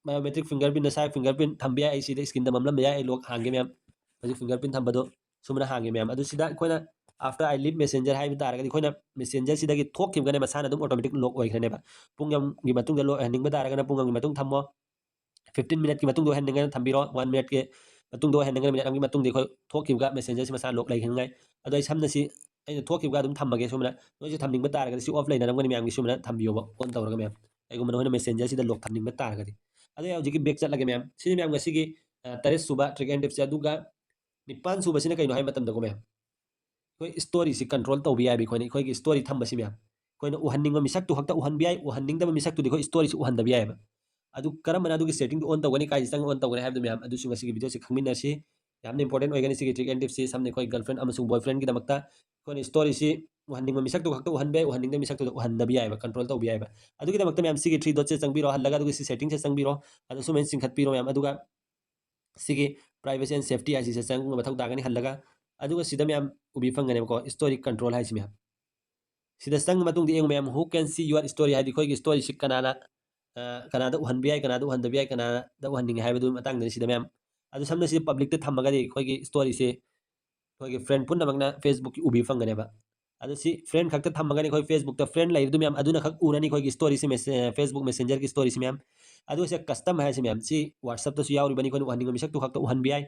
biometric fingerprint, ꯅꯁꯥꯒꯤ fingerprint ꯊꯝꯕ ꯌꯥꯏ꯫ ꯑꯩ ꯁꯤꯗ screenꯗ ꯃꯝꯂꯝꯕ ꯌꯥꯏ, ꯑꯩ lock ꯍꯥꯡꯒꯦ ꯃꯌꯥꯝ꯫ ꯍꯧꯖꯤꯛ fingerprint ꯊꯝꯕꯗꯣ ꯁꯨꯃꯥꯏꯅ ꯍꯥꯡꯉꯦ ꯃꯌꯥꯝ꯫ ꯑꯗꯨ ꯁꯤꯗ ꯑꯩꯈꯣꯏꯅ after I leave Messenger ꯍꯥꯏꯕ ꯇꯥꯔꯒꯗꯤ ꯑꯩꯈꯣꯏꯅ Messengerꯁꯤꯗꯒꯤ ꯊꯣꯛꯈꯤꯕꯒꯅꯦ ꯃꯁꯥꯅ ꯑꯗꯨꯝ automatic lock ꯑꯣꯏꯈ꯭ꯔꯅꯦꯕ꯫ ꯄꯨꯡ ꯑꯃꯒꯤ ꯃꯇꯨꯡꯗ lock ꯑꯣꯏꯍꯟꯅꯤꯡꯕ ꯇꯥꯔꯒꯅ ꯄꯨꯡ ꯑꯃꯒꯤ ꯃꯇꯨꯡ ꯊꯝꯃꯣ, fifteen minuteꯀꯤ ꯃꯇꯨꯡꯗ ꯑꯣꯏꯍꯟꯅꯤꯡꯉꯒꯅ ꯊꯝꯕꯤꯔꯣ, one minuteꯀꯤ ꯃꯇꯨꯡꯗ ꯑꯣꯏꯍꯟꯅꯤꯡꯉꯥꯏ, ꯃꯤꯅꯤꯠ ꯑꯃꯒꯤ ꯃꯇꯨꯡꯗ ꯑꯩꯈꯣꯏ ꯊꯣꯛꯈꯤꯕꯒ ꯃꯦꯁꯦꯟꯖꯔꯁꯤ ꯃꯁꯥ ꯂꯣꯛ ꯂꯩꯍꯟꯅꯤꯡꯉꯥꯏ꯫ ꯑꯗꯣ ꯑꯩ ꯁꯝꯅ ꯁꯤ ꯑꯩꯅ ꯊꯣꯛꯈꯤꯕꯒ ꯑꯗꯨꯝ ꯊꯝꯃꯒꯦ꯫ ꯁꯨꯃꯥꯏꯅ ꯅꯣꯏꯁꯨ ꯊꯝꯅꯤꯡꯕ ꯇꯥꯔꯒꯗꯤ ꯁꯤ ꯑꯣꯐ ꯂꯩꯅꯔꯝꯒꯅꯤ ꯃꯌꯥꯝꯒꯤ, ꯁꯨꯃꯥꯏꯅ ꯊꯝꯕꯤꯌꯣꯕ ꯑꯣꯟ ꯇꯧꯔꯒ ꯃꯌꯥꯝ꯫ ꯀꯩꯒꯨꯝꯕ ꯅꯈꯣꯏꯅ ꯃꯦꯁꯦꯟꯖꯔꯁꯤꯗ ꯂꯣꯛ ꯊꯝꯅꯤꯡꯕ ꯇꯥꯔꯒꯗꯤ꯫ ꯑꯗꯣ ꯑꯩ ꯍꯧꯖꯤꯛꯀꯤ ꯕꯦꯛ ꯆꯠꯂꯒꯦ ꯃꯌꯥꯝ꯫ ꯁꯤꯅꯤ ꯃꯌꯥꯝ ꯉꯁꯤꯒꯤ, ꯑ, ꯇꯔꯦꯠ ꯁꯨꯕ trick and tipsꯁꯦ꯫ ꯑꯗꯨꯒ ꯅꯤꯄꯥꯟ ꯁꯨꯕꯁꯤꯅ ꯀꯩꯅꯣ ꯍꯥꯏꯕ ꯃꯇꯝꯗꯀꯣ ꯃꯌꯥꯝ, ꯑꯩꯈꯣꯏ ꯁ꯭ꯇꯣꯔꯤꯁꯤ ꯀꯟꯇ꯭ꯔꯣꯜ ꯇꯧꯕ ꯌꯥꯏꯕ ꯑꯩꯈꯣꯏꯅ, ꯑꯩꯈꯣꯏꯒꯤ ꯁ꯭ꯇꯣꯔꯤ ꯊꯝꯕꯁꯤ ꯃꯌꯥꯝ꯫ ꯑꯩꯈꯣꯏꯅ ꯎꯍꯟꯅꯤꯡꯕ ꯃꯤꯁꯛꯇꯨ ꯈꯛꯇ ꯎꯍꯟꯕ ꯌꯥꯏ, ꯎꯍꯟꯅꯤꯡꯗꯕ ꯃꯤꯁꯛꯇꯨꯗꯤ ꯑꯩꯈꯣꯏ ꯁ꯭ꯇꯣꯔꯤꯁꯤ ꯎꯍꯟꯗꯕ ꯌꯥꯏꯕ꯫ ꯑꯗꯨ ꯀꯔꯝꯕꯅ ꯑꯗꯨꯒꯤ ꯁꯦꯇꯤꯡꯗꯨ ꯑꯣꯟ ꯇꯧꯒꯅꯤ, ꯀꯥꯏꯗ ꯆꯪꯉ ꯑꯣꯟ ꯇꯧꯒꯅꯤ ꯍꯥꯏꯕꯗꯨ ꯃꯌꯥꯝ ꯑꯗꯨꯁꯨ ꯉꯁꯤꯒꯤ ꯚꯤꯗꯤꯑꯣꯁꯤ ꯈꯪꯃꯤꯟꯅꯁꯤ꯫ ꯌꯥꯝꯅ important ꯑꯣꯏꯒꯅꯤ ꯁꯤꯒꯤ trick and tipsꯁꯤ꯫ ꯁꯝꯅ ꯑꯩꯈꯣꯏ girlfriend ꯑꯃꯁꯨꯡ boyfriendꯒꯤꯗꯃꯛꯇ ꯑꯩꯈꯣꯏꯅ ꯁ꯭ꯇꯣꯔꯤꯁꯤ ꯎꯍꯟꯅꯤꯡꯕ ꯃꯤꯁꯛꯇꯨ ꯈꯛꯇ ꯎꯍꯟꯕ ꯌꯥꯏ, ꯎꯍꯟꯅꯤꯡꯗꯕ ꯃꯤꯁꯛꯇꯨꯗ ꯎꯍꯟꯗꯕ ꯌꯥꯏꯕ, ꯀꯟꯇ꯭ꯔꯣꯜ ꯇꯧꯕ ꯌꯥꯏꯕ꯫ ꯑꯗꯨꯒꯤꯗꯃꯛꯇ ꯃꯌꯥꯝ ꯁꯤꯒꯤ three dotꯁꯦ ꯆꯪꯕꯤꯔꯣ, ꯍꯜꯂꯒ ꯑꯗꯨꯒ ꯁꯤ ꯁꯦꯇꯤꯡꯁꯦ ꯆꯪꯕꯤꯔꯣ, ꯑꯗꯨ ꯁꯨꯃꯥꯏꯅ ꯆꯤꯡꯈꯠꯄꯤꯔꯣ ꯃꯌꯥꯝ꯫ ꯑꯗꯨꯒ ꯁꯤꯒꯤ privacy and safety ꯍꯥꯏꯁꯤꯁꯦ ꯆꯪꯕ ꯃꯊꯧ ꯇꯥꯒꯅꯤ ꯍꯜꯂꯒ꯫ ꯑꯗꯨꯒ ꯁꯤꯗ ꯃꯌꯥꯝ ꯎꯕꯤ ꯐꯪꯒꯅꯦꯕꯀꯣ, ꯁ꯭ꯇꯣꯔꯤ ꯀꯟꯇ꯭ꯔꯣꯜ ꯍꯥꯏꯁꯤ ꯃꯌꯥꯝ꯫ ꯁꯤꯗ ꯆꯪꯉ ꯃꯇꯨꯡꯗ ꯌꯦꯡꯉꯨ ꯃꯌꯥꯝ, "Who can see your story?" ꯍꯥꯏꯗꯤ ꯑꯩꯈꯣꯏꯒꯤ ꯁ꯭ꯇꯣꯔꯤꯁꯤ ꯀꯅꯥꯅ, ꯑ, ꯀꯅꯥꯗ ꯎꯍꯟꯕ ꯌꯥꯏ, ꯀꯅꯥꯗ ꯎꯍꯟꯗꯕ ꯌꯥꯏ, ꯀꯅꯥꯗ ꯎꯍꯟꯅꯤꯡꯉꯤ ꯍꯥꯏꯕꯗꯨꯒꯤ ꯃꯇꯥꯡꯗꯅꯤ ꯁꯤꯗ ꯃꯌꯥꯝ꯫ ꯑꯗꯨ ꯁꯝꯅ ꯁꯤꯗ ꯄꯕ꯭ꯂꯤꯛꯇ ꯊꯝꯃꯒꯗꯤ ꯑꯩꯈꯣꯏꯒꯤ ꯁ꯭ꯇꯣꯔꯤꯁꯤ ꯑꯩꯈꯣꯏꯒꯤ friend ꯄꯨꯝꯅꯃꯛꯅ Facebookꯀꯤ ꯎꯕꯤ ꯐꯪꯒꯅꯦꯕ꯫ ꯑꯗꯨ ꯁꯤ friend ꯈꯛꯇ ꯊꯝꯃꯒꯅꯤ ꯑꯩꯈꯣꯏ Facebookꯇ friend ꯂꯩꯔꯤꯗꯨ ꯃꯌꯥꯝ ꯑꯗꯨꯅ ꯈꯛ ꯎꯔꯅꯤ ꯑꯩꯈꯣꯏꯒꯤ ꯁ꯭ꯇꯣꯔꯤꯁꯤ ꯃꯦꯁ-, Facebook Messengerꯒꯤ ꯁ꯭ꯇꯣꯔꯤꯁꯤ ꯃꯌꯥꯝ꯫ ꯑꯗꯨꯒ ꯁꯤ custom ꯍꯥꯏꯁꯤ ꯃꯌꯥꯝ, ꯁꯤ WhatsAppꯇꯁꯨ ꯌꯥꯎꯔꯤꯕꯅꯤ, ꯑꯩꯈꯣꯏꯅ ꯎꯍꯟꯅꯤꯡꯕ ꯃꯤꯁꯛꯇꯨ ꯈꯛꯇ ꯎꯍꯟꯕ ꯌꯥꯏ,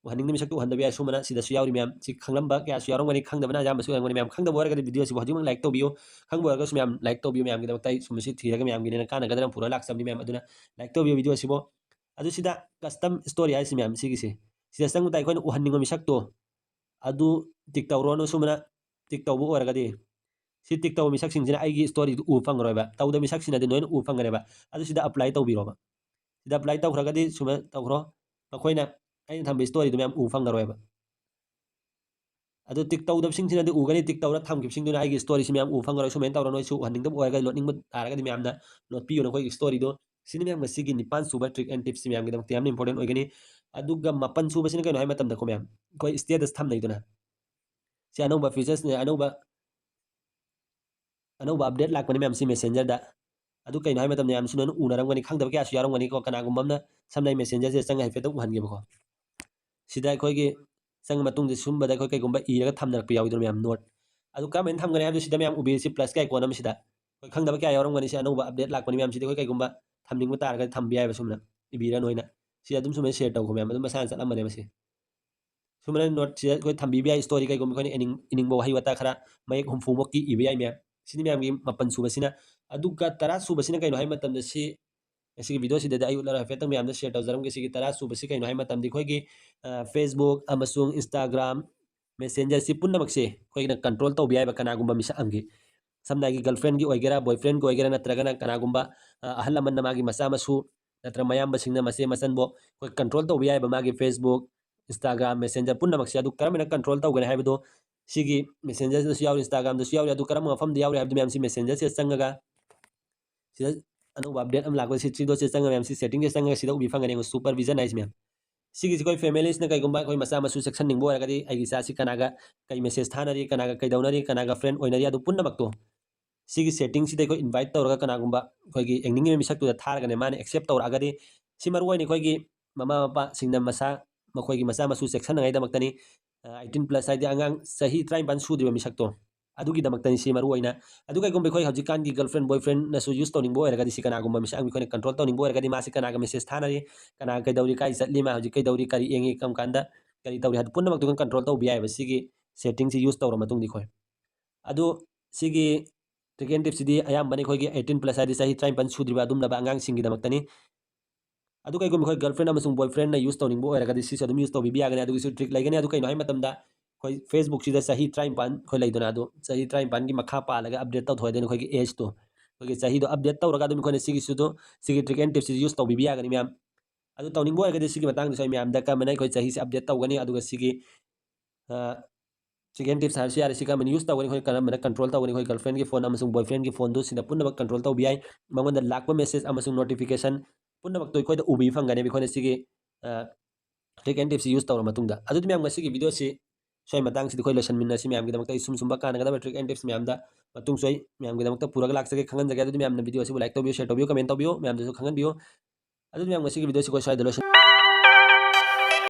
ꯎꯍꯟꯅꯤꯡꯗꯕ ꯃꯤꯁꯛꯇꯨ ꯎꯍꯟꯗꯕ ꯌꯥꯏ꯫ ꯁꯨꯝꯕꯅ ꯁꯤꯗꯁꯨ ꯌꯥꯎꯔꯤ ꯃꯌꯥꯝ꯫ ꯁꯤ ꯈꯪꯂꯝꯕ ꯀꯌꯥꯁꯨ ꯌꯥꯎꯔꯝꯒꯅꯤ, ꯈꯪꯗꯕꯅ ꯑꯌꯥꯝꯕꯁꯨ ꯑꯣꯏꯔꯝꯒꯅꯤ ꯃꯌꯥꯝ꯫ ꯈꯪꯗꯕ ꯑꯣꯏꯔꯒꯗꯤ ꯚꯤꯗꯤꯑꯣꯁꯤꯕꯨ ꯍꯧꯖꯤꯛꯃꯛ like ꯇꯧꯕꯤꯌꯨ, ꯈꯪꯕ ꯑꯣꯏꯔꯒꯁꯨ ꯃꯌꯥꯝ like ꯇꯧꯕꯤꯌꯨ꯫ ꯃꯌꯥꯝꯒꯤꯗꯃꯛꯇ ꯑꯩ ꯁꯨꯝꯕꯁꯤ ꯊꯤꯔꯒ ꯃꯌꯥꯝꯒꯤꯅꯦꯅ ꯀꯥꯟꯅꯒꯗ꯭ꯔꯅ ꯄꯨꯔꯒ ꯂꯥꯛꯆꯕꯅꯤ ꯃꯌꯥꯝ꯫ ꯑꯗꯨꯅ like ꯇꯧꯕꯤꯌꯨ ꯚꯤꯗꯤꯑꯣꯁꯤꯕꯨ꯫ ꯑꯗꯨ ꯁꯤꯗ custom story ꯍꯥꯏꯁꯤ ꯃꯌꯥꯝ ꯁꯤꯒꯤꯁꯤ, ꯁꯤꯗ ꯆꯪꯕ ꯇꯥꯏ ꯑꯩꯈꯣꯏꯅ ꯎꯍꯟꯅꯤꯡꯕ ꯃꯤꯁꯛꯇꯣ ꯑꯗꯨ ꯇꯤꯛ ꯇꯧꯔꯣꯅ ꯁꯨꯃꯥꯏꯅ ꯇꯤꯛ ꯇꯧꯕ ꯑꯣꯏꯔꯒꯗꯤ, ꯁꯤ ꯇꯤꯛ ꯇꯧꯕ ꯃꯤꯁꯛꯁꯤꯡꯁꯤꯅ ꯑꯩꯒꯤ ꯁ꯭ꯇꯣꯔꯤꯗꯨ ꯎꯕ ꯐꯪꯉꯔꯣꯏꯕ꯫ ꯇꯧꯗꯕ ꯃꯤꯁꯛꯁꯤꯅꯗꯤ ꯂꯣꯏꯅ ꯎꯕ ꯐꯪꯒꯅꯦꯕ꯫ ꯑꯗꯨ ꯁꯤꯗ apply ꯇꯧꯕꯤꯔꯣꯕ꯫ ꯁꯤꯗ apply ꯇꯧꯈ꯭ꯔꯒꯗꯤ ꯁꯨꯃꯥꯏꯅ ꯇꯧꯈ꯭ꯔꯣ, ꯃꯈꯣꯏꯅ ꯑꯩꯅ ꯊꯝꯕ ꯁ꯭ꯇꯣꯔꯤꯗꯨ ꯃꯌꯥꯝ ꯎꯕ ꯐꯪꯉꯔꯣꯏꯕ꯫ ꯑꯗꯨ ꯇꯤꯛ ꯇꯧꯗꯕꯁꯤꯡꯁꯤꯅꯗꯤ ꯎꯒꯅꯤ, ꯇꯤꯛ ꯇꯧꯔ ꯊꯝꯈꯤꯕꯁꯤꯡꯗꯨꯅ ꯑꯩꯒꯤ ꯁ꯭ꯇꯣꯔꯤꯁꯤ ꯃꯌꯥꯝ ꯎꯕ ꯐꯪꯉꯔꯣꯏ꯫ ꯁꯨꯃꯥꯏꯅ ꯇꯧꯔ ꯅꯣꯏꯁꯨ ꯎꯍꯟꯅꯤꯡꯗꯕ ꯑꯣꯏꯔꯒꯗꯤ, ꯂꯣꯠꯅꯤꯡꯕ ꯇꯥꯔꯒꯗꯤ ꯃꯌꯥꯝꯅ ꯂꯣꯠꯄꯤꯌꯨ ꯅꯈꯣꯏꯒꯤ ꯁ꯭ꯇꯣꯔꯤꯗꯣ꯫ ꯁꯤꯅꯤ ꯃꯌꯥꯝ ꯉꯁꯤꯒꯤ ꯅꯤꯄꯥꯟ ꯁꯨꯕ trick and tipsꯁꯤ ꯃꯌꯥꯝꯒꯤꯗꯃꯛꯇ ꯌꯥꯝꯅ important ꯑꯣꯏꯒꯅꯤ꯫ ꯑꯗꯨꯒ ꯃꯥꯄꯟ ꯁꯨꯕꯁꯤꯅ ꯀꯩꯅꯣ ꯍꯥꯏꯕ ꯃꯇꯝꯗꯀꯣ ꯃꯌꯥꯝ, ꯑꯩꯈꯣꯏ status ꯊꯝꯅꯩꯗꯅ, ꯁꯤ ꯑꯅꯧꯕ featuresꯅꯦ, ꯑꯅꯧꯕ, ꯑꯅꯧꯕ update ꯂꯥꯛꯄꯅꯤ ꯃꯌꯥꯝ ꯁꯤ Messengerꯗ꯫ ꯑꯗꯨ ꯀꯩꯅꯣ ꯍꯥꯏꯕ ꯃꯇꯝꯗ ꯃꯌꯥꯝꯁꯨ ꯂꯣꯏꯅ ꯎꯅꯔꯝꯒꯅꯤ, ꯈꯪꯗꯕ ꯀꯌꯥꯁꯨ ꯌꯥꯎꯔꯝꯒꯅꯤꯀꯣ꯫ ꯀꯅꯥꯒꯨꯝꯕ ꯑꯃꯅ ꯁꯝꯅ ꯑꯩ Messengerꯁꯤꯗ ꯆꯪꯉ ꯍꯥꯏꯐꯦꯠꯇꯪ ꯎꯍꯟꯒꯦꯕꯀꯣ꯫ ꯁꯤꯗ ꯑꯩꯈꯣꯏꯒꯤ ꯆꯪꯉ ꯃꯇꯨꯡꯗ ꯁꯨꯝꯕꯗ ꯑꯩꯈꯣꯏ ꯀꯩꯒꯨꯝꯕ ꯏꯔꯒ ꯊꯝꯅꯔꯛꯄ ꯌꯥꯎꯋꯤꯗꯅ ꯃꯌꯥꯝ, note꯫ ꯑꯗꯨ ꯀꯔꯝꯍꯥꯏꯅ ꯊꯝꯒꯅꯤ ꯍꯥꯏꯕꯗꯨ ꯁꯤꯗ ꯃꯌꯥꯝ ꯎꯕꯤꯔꯁꯤ, plusꯀꯤ icon ꯑꯃ ꯁꯤꯗ꯫ ꯑꯩꯈꯣꯏ ꯈꯪꯗꯕ ꯀꯌꯥ ꯌꯥꯎꯔꯝꯒꯅꯤ, ꯁꯤ ꯑꯅꯧꯕ update ꯂꯥꯛꯄꯅꯤ ꯃꯌꯥꯝ꯫ ꯁꯤꯗꯤ ꯑꯩꯈꯣꯏ ꯀꯩꯒꯨꯝꯕ ꯊꯝꯅꯤꯡꯕ ꯇꯥꯔꯒꯗꯤ ꯊꯝꯕ ꯌꯥꯏꯕ ꯁꯨꯝꯅ꯫ ꯏꯕꯤꯔ ꯅꯣꯏꯅ꯫ ꯁꯤ ꯑꯗꯨꯝ ꯁꯨꯃꯥꯏꯅ ꯁꯤꯌꯔ ꯇꯧꯈꯣ ꯃꯌꯥꯝ, ꯑꯗꯨꯝ ꯃꯁꯥꯅ ꯆꯠꯂꯝꯕꯅꯦ ꯃꯁꯤ꯫ ꯁꯨꯃꯥꯏꯅ ꯅꯣꯠꯁꯤꯗ ꯑꯩꯈꯣꯏ ꯊꯝꯕꯤꯕ ꯌꯥꯏ, ꯁ꯭ꯇꯣꯔꯤ ꯀꯩꯒꯨꯝꯕ ꯑꯩꯈꯣꯏꯅ ꯏꯅꯤꯡ-, ꯏꯅꯤꯡꯕ ꯋꯥꯍꯩ ꯋꯥꯇꯥ ꯈꯔ ꯃꯌꯦꯛ ꯍꯨꯝꯐꯨꯃꯨꯛꯀꯤ ꯏꯕ ꯌꯥꯏ ꯃꯌꯥꯝ꯫ ꯁꯤꯅꯤ ꯃꯌꯥꯝꯒꯤ ꯃꯥꯄꯟ ꯁꯨꯕꯁꯤꯅ꯫ ꯑꯗꯨꯒ ꯇꯔꯥ ꯁꯨꯕꯁꯤꯅ ꯀꯩꯅꯣ ꯍꯥꯏꯕ ꯃꯇꯝꯗ ꯁꯤ, ꯁꯤꯒꯤ ꯚꯤꯗꯤꯑꯣꯁꯤꯗꯗꯤ ꯑꯩ ꯎꯠꯂꯔꯣꯏ, ꯍꯥꯏꯐꯦꯠꯇꯪ ꯃꯌꯥꯝꯗ ꯁꯤꯌꯔ ꯇꯧꯖꯔꯝꯒꯦ꯫ ꯁꯤꯒꯤ ꯇꯔꯥ ꯁꯨꯕꯁꯤ ꯀꯩꯅꯣ ꯍꯥꯏꯕ ꯃꯇꯝꯗ ꯑꯩꯈꯣꯏꯒꯤ, ꯑ, Facebook ꯑꯃꯁꯨꯡ Instagram Messengerꯁꯤ ꯄꯨꯝꯅꯃꯛꯁꯦ ꯑꯩꯈꯣꯏꯅ ꯀꯟꯇ꯭ꯔꯣꯜ ꯇꯧꯕ ꯌꯥꯏꯕ ꯀꯅꯥꯒꯨꯝꯕ ꯃꯤꯁꯛ ꯑꯃꯒꯤ꯫ ꯁꯝꯅ ꯍꯥꯏꯒꯤ girlfriendꯒꯤ ꯑꯣꯏꯒꯦꯔꯥ, boyfriendꯒꯤ ꯑꯣꯏꯒꯦꯔꯥ, ꯅꯠꯇ꯭ꯔꯒꯅ ꯀꯅꯥꯒꯨꯝꯕ, ꯑ, ꯑꯍꯜ ꯂꯃꯟꯅ ꯃꯥꯒꯤ ꯃꯆꯥ ꯃꯁꯨ ꯅꯠꯇ꯭ꯔ ꯃꯌꯥꯝꯕꯁꯤꯡꯅ ꯃꯆꯦ ꯃꯆꯟꯕꯨ ꯑꯩꯈꯣꯏ ꯀꯟꯇ꯭ꯔꯣꯜ ꯇꯧꯕ ꯌꯥꯏꯕ ꯃꯥꯒꯤ Facebook, Instagram, Messenger ꯄꯨꯝꯅꯃꯛꯁꯦ꯫ ꯑꯗꯨ ꯀꯔꯝꯍꯥꯏꯅ ꯀꯟꯇ꯭ꯔꯣꯜ ꯇꯧꯒꯅꯤ ꯍꯥꯏꯕꯗꯣ ꯁꯤꯒꯤ Messengerꯗꯁꯨ ꯌꯥꯎꯔꯤ, Instagramꯗꯁꯨ ꯌꯥꯎꯔꯤ꯫ ꯑꯗꯨ ꯀꯔꯝꯕ ꯃꯐꯝꯗ ꯌꯥꯎꯔꯤ ꯍꯥꯏꯕꯗꯨ ꯃꯌꯥꯝꯁꯤ Messengerꯁꯤꯗ ꯆꯪꯉꯒ ꯁꯤꯗ ꯑꯅꯧꯕ update ꯑꯃ ꯂꯥꯛꯄꯗ ꯁꯤ ꯊ꯭ꯔꯤ ꯗꯣꯠꯁꯦ ꯆꯪꯉꯒ ꯃꯌꯥꯝ ꯁꯤ settingꯁꯦ ꯆꯪꯉꯒ ꯁꯤꯗ ꯎꯕꯤ ꯐꯪꯒꯅꯤ꯫ ꯌꯦꯡꯉꯨ, supervision ꯍꯥꯏꯁꯤ ꯃꯌꯥꯝ꯫ ꯁꯤꯒꯤꯁꯤ ꯑꯩꯈꯣꯏ familiesꯅ ꯀꯩꯒꯨꯝꯕ ꯑꯩꯈꯣꯏ ꯃꯆꯥ ꯃꯁꯨ ꯆꯦꯛꯁꯟꯅꯤꯡꯕ ꯑꯣꯏꯔꯒꯗꯤ ꯑꯩꯒꯤ ꯏꯆꯥꯁꯤ ꯀꯅꯥꯒ ꯀꯩ message ꯊꯥꯅꯔꯤ, ꯀꯅꯥꯒ ꯀꯩꯗꯧꯅꯔꯤ, ꯀꯅꯥꯒ friend ꯑꯣꯏꯅꯔꯤ, ꯑꯗꯨ ꯄꯨꯝꯅꯃꯛꯇꯣ ꯁꯤꯒꯤ settingꯁꯤꯗ ꯑꯩꯈꯣꯏ invite ꯇꯧꯔꯒ ꯀꯅꯥꯒꯨꯝꯕ ꯑꯩꯈꯣꯏꯒꯤ ꯌꯦꯡꯅꯤꯡꯉꯤꯕ ꯃꯤꯁꯛꯇꯨꯗ ꯊꯥꯔꯒꯅꯦ ꯃꯥꯅ accept ꯇꯧꯔꯛꯑꯒꯗꯤ, ꯁꯤ ꯃꯔꯨꯑꯣꯏꯅ ꯑꯩꯈꯣꯏꯒꯤ ꯃꯃꯥ ꯃꯄꯥꯁꯤꯡꯅ ꯃꯁꯥ, ꯃꯈꯣꯏꯒꯤ ꯃꯆꯥ ꯃꯁꯨ ꯆꯦꯛꯁꯟꯅꯉꯥꯏꯗꯃꯛꯇꯅꯤ꯫ ꯑ, eighteen plus ꯍꯥꯏꯗꯤ ꯑꯉꯥꯡ ꯆꯍꯤ ꯇꯔꯥꯅꯤꯄꯥꯟ ꯁꯨꯗ꯭ꯔꯤꯕ ꯃꯤꯁꯛꯇꯣ, ꯑꯗꯨꯒꯤꯗꯃꯛꯇꯅꯤ ꯁꯤ ꯃꯔꯨꯑꯣꯏꯅ꯫ ꯑꯗꯨ ꯀꯩꯒꯨꯝꯕ ꯑꯩꯈꯣꯏ ꯍꯧꯖꯤꯛꯀꯥꯟꯒꯤ girlfriend boyfriendꯅꯁꯨ use ꯇꯧꯅꯤꯡꯕ ꯑꯣꯏꯔꯒꯗꯤ, ꯁꯤ ꯀꯅꯥꯒꯨꯝꯕ ꯃꯤꯁꯛ ꯑꯃꯒꯤ ꯑꯩꯈꯣꯏꯅ control ꯇꯧꯅꯤꯡꯕ ꯑꯣꯏꯔꯒꯗꯤ, ꯃꯥꯁꯤ ꯀꯅꯥꯒ message ꯊꯥꯅꯔꯤ, ꯀꯅꯥ ꯀꯩꯗꯧꯔꯤ, ꯀꯥꯏ ꯆꯠꯂꯤ, ꯃꯥ ꯍꯧꯖꯤꯛ ꯀꯩꯗꯧꯔꯤ, ꯀꯔꯤ ꯌꯦꯡꯉꯤ, ꯀꯔꯝ ꯀꯥꯟꯗ ꯀꯔꯤ ꯇꯧꯔꯤ ꯍꯥꯏꯕꯗꯨ ꯄꯨꯝꯅꯃꯛꯇꯨ ꯑꯗꯨꯝ control ꯇꯧꯕ ꯌꯥꯏꯑꯕ ꯁꯤꯒꯤ settingꯁꯤ use ꯇꯧꯔ ꯃꯇꯨꯡꯗ ꯑꯩꯈꯣꯏ꯫ ꯑꯗꯨ ꯁꯤꯒꯤ trick and tipsꯁꯤꯗꯤ ꯑꯌꯥꯝꯕꯅ ꯑꯩꯈꯣꯏꯒꯤ eighteen plus ꯍꯥꯏꯗꯤ ꯆꯍꯤ ꯇꯔꯥꯅꯤꯄꯥꯟ ꯁꯨꯗ꯭ꯔꯤꯕ ꯑꯗꯨꯝꯂꯕ ꯑꯉꯥꯡꯁꯤꯡꯒꯤꯗꯃꯛꯇꯅꯤ꯫ ꯑꯗꯨ ꯀꯩꯒꯨꯝꯕ ꯑꯩꯈꯣꯏ girlfriend ꯑꯃꯁꯨꯡ boyfriendꯅ use ꯇꯧꯅꯤꯡꯕ ꯑꯣꯏꯔꯒꯗꯤ ꯁꯤꯁꯨ ꯑꯗꯨꯝ use ꯇꯧꯕꯤꯕ ꯌꯥꯒꯅꯤ꯫ ꯑꯗꯨꯒꯤꯁꯨ trick ꯂꯩꯒꯅꯤ꯫ ꯑꯗꯨ ꯀꯩꯅꯣ ꯍꯥꯏꯕ ꯃꯇꯝꯗ ꯑꯩꯈꯣꯏ Facebookꯁꯤꯗ ꯆꯍꯤ ꯇꯔꯥꯅꯤꯄꯥꯟ ꯑꯩꯈꯣꯏ ꯂꯩꯗꯅ, ꯑꯗꯨ ꯆꯍꯤ ꯇꯔꯥꯅꯤꯄꯥꯟꯒꯤ ꯃꯈꯥ ꯄꯥꯜꯂꯒ update ꯇꯧꯊꯣꯛꯑꯗꯣꯏꯅꯤ ꯑꯩꯈꯣꯏꯒꯤ ageꯇꯣ꯫ ꯑꯩꯈꯣꯏꯒꯤ ꯆꯍꯤꯗꯣ update ꯇꯧꯔꯒ ꯑꯗꯨꯝ ꯑꯩꯈꯣꯏꯅ ꯁꯤꯒꯤꯁꯨ ꯑꯗꯨ, ꯁꯤꯒꯤ trick and tipsꯁꯤ use ꯇꯧꯕꯤꯕ ꯌꯥꯒꯅꯤ ꯃꯌꯥꯝ꯫ ꯑꯗꯨ ꯇꯧꯅꯤꯡꯕ ꯑꯣꯏꯔꯒꯗꯤ ꯁꯤꯒꯤ ꯃꯇꯥꯡꯗꯁꯨ ꯑꯩ ꯃꯌꯥꯝꯗ ꯀꯔꯝꯕꯅ ꯑꯩꯈꯣꯏ ꯆꯍꯤꯁꯤ update ꯇꯧꯒꯅꯤ, ꯑꯗꯨꯒ ꯁꯤꯒꯤ, ꯑ, trick and tips ꯍꯥꯏꯔꯁꯨ ꯌꯥꯔꯦ, ꯁꯤ ꯀꯔꯝꯕꯅ use ꯇꯧꯒꯅꯤ, ꯑꯩꯈꯣꯏ ꯀꯔꯝꯕꯅ control ꯇꯧꯒꯅꯤ, ꯑꯩꯈꯣꯏ girlfriendꯒꯤ phone ꯑꯃꯁꯨꯡ boyfriendꯒꯤ phoneꯗꯨ ꯁꯤꯗ ꯄꯨꯝꯅꯃꯛ control ꯇꯧꯕ ꯌꯥꯏ꯫ ꯃꯉꯣꯟꯗ ꯂꯥꯛꯄ message ꯑꯃꯁꯨꯡ notification ꯄꯨꯝꯅꯃꯛꯇꯣ ꯑꯩꯈꯣꯏꯗ ꯎꯕꯤ ꯐꯪꯒꯅꯦꯕ ꯑꯩꯈꯣꯏꯅ ꯁꯤꯒꯤ, ꯑ, trick and tipsꯁꯤ use ꯇꯧꯔ ꯃꯇꯨꯡꯗ꯫ ꯑꯗꯨꯗꯤ ꯃꯌꯥꯝ ꯉꯁꯤꯒꯤ videoꯁꯤ ꯁ꯭ꯋꯥꯏ ꯃꯇꯥꯡꯁꯤꯗ ꯑꯩꯈꯣꯏ ꯂꯣꯏꯁꯤꯟꯃꯤꯟꯅꯁꯤ꯫ ꯃꯌꯥꯝꯒꯤꯗꯃꯛꯇ ꯑꯩ ꯁꯨꯝ ꯁꯨꯝꯕ ꯀꯥꯟꯅꯒꯗꯕ trick and tips ꯃꯌꯥꯝꯗ ꯃꯇꯨꯡꯁꯨ ꯑꯩ ꯃꯌꯥꯝꯒꯤꯗꯃꯛꯇ ꯄꯨꯔꯒ ꯂꯥꯛꯆꯒꯦ, ꯈꯪꯍꯟꯖꯒꯦ꯫ ꯑꯗꯨꯗꯤ ꯃꯌꯥꯝꯅ videoꯁꯤꯕꯨ like ꯇꯧꯕꯤꯌꯨ, share ꯇꯧꯕꯤꯌꯨ, comment ꯇꯧꯕꯤꯌꯨ, ꯃꯌꯥꯝꯗꯁꯨ ꯈꯪꯍꯟꯕꯤꯌꯨ꯫ ꯑꯗꯨꯗꯤ ꯃꯌꯥꯝ ꯉꯁꯤꯒꯤ videoꯁꯤ ꯑꯩꯈꯣꯏ ꯁ꯭ꯋꯥꯏꯗ ꯂꯣꯏꯁꯤꯟ